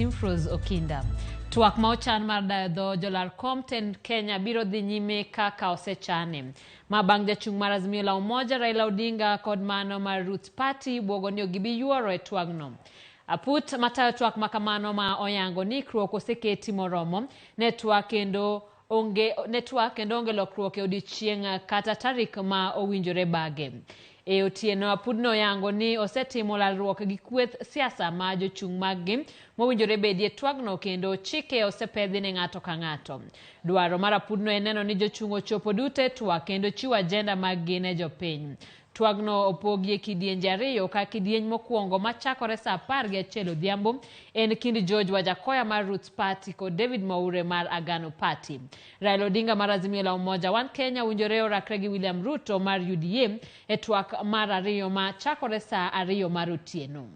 Simfrose Okinda. Twak ma ochan mar dayo dho jolar kom tend Kenya biro dhi nyime kaka osechane. Ma bang' jachung' mar Azimio la Umoja Raila Odinga kod mano mar Roots Party buogo ni ok gibi yuoro e twagno. Aput matayo twak ma kamano ma oyango ni ikruok oseketi moromo ne twak kendo onge ne twak kendo onge lokruok e odiechieng' kata tarik ma owinjore bage. E otieno apudno oyango ni osetimo lalruok gi kweth siasa ma jochung' maggi mowinjore bedie twagno kendo chike osepedhi ne ng'ato ka ng'ato. Dwaro mar apudno en neno ni jochung' ochopo duto e twak kendo chiwo ajenda maggi ne jopiny. Twagno opogi e kidienje ariyo ka kidieny mokwongo machakore saa 11 odhiambo en kind George Wajackoyah mar Roots Party kod David Mwaure mar Agano Party. Raila Odinga mar Azimio la Umoja One Kenya owinjore orakre gi William Ruto mar UDA e twak mar ariyo ma chakore saa 2 mar otieno.